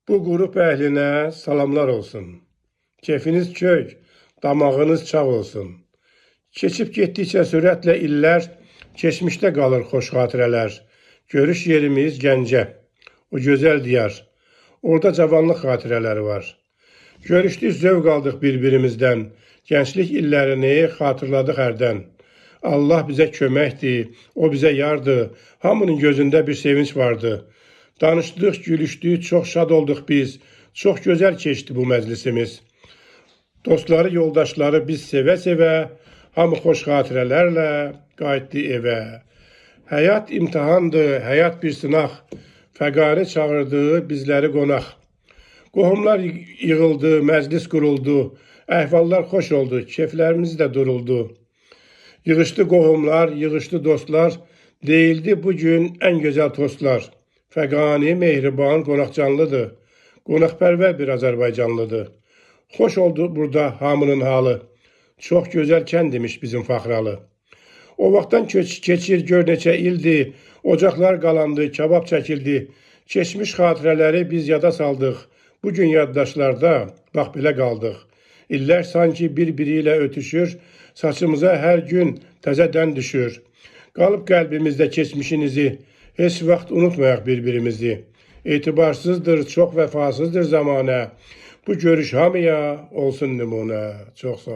Bu qrup əhlinə salamlar olsun. Kefiniz kök, damağınız çağ olsun. Keçib getdikcə sürətlə illər, keçmişdə qalır xoş xatirələr. Görüş yerimiz Gəncə, o gözəl diyar. Orada cavanlıq xatirələri var. Görüşdük, zövq aldıq bir-birimizdən. Gənclik illərini xatırladıq hərdən. Allah bizə köməkdir, o bizə yardı. Hamının gözündə bir sevinç vardı. Danışdıq, gülüşdük, çox şad olduq biz. Çox gözəl keçdi bu məclisimiz. Dostları, yoldaşları biz sevə-sevə, hamı xoş xatirələrlə qayıtdı evə. Həyat imtahandır, həyat bir sınaq. Fəqani çağırdı bizləri qonaq. Qohumlar yığıldı, məclis quruldu. Əhvallar xoş oldu, keflərimiz də duruldu. Yığışdı qohumlar, yığışdı dostlar. Deyildi bu gün ən gözəl tostlar. Fəqani mehriban, qonaqcanlıdır. Qonaqpərvər bir Azərbaycanlıdır. Xoş oldu burada hamının halı. Çox gözəl kənd imiş bizim Faxralı. O vaxtdan keçir gör neçə ildir. Ocaqlar qalandı, kabab çəkildi. Keçmiş xatirələri biz yada saldıq. Bu gün yaddaşlarda bax belə qaldıq. İllər sanki bir-biri ilə ötüşür, saçımıza hər gün təzədən düşür. Qalıb qəlbimizdə keçmişin izi, heç vaxt unutmayaq bir-birimizi. Etibarsızdır, çox vəfasızdır zəmanə. Bu görüş hamıya olsun nümunə. Çox sağ.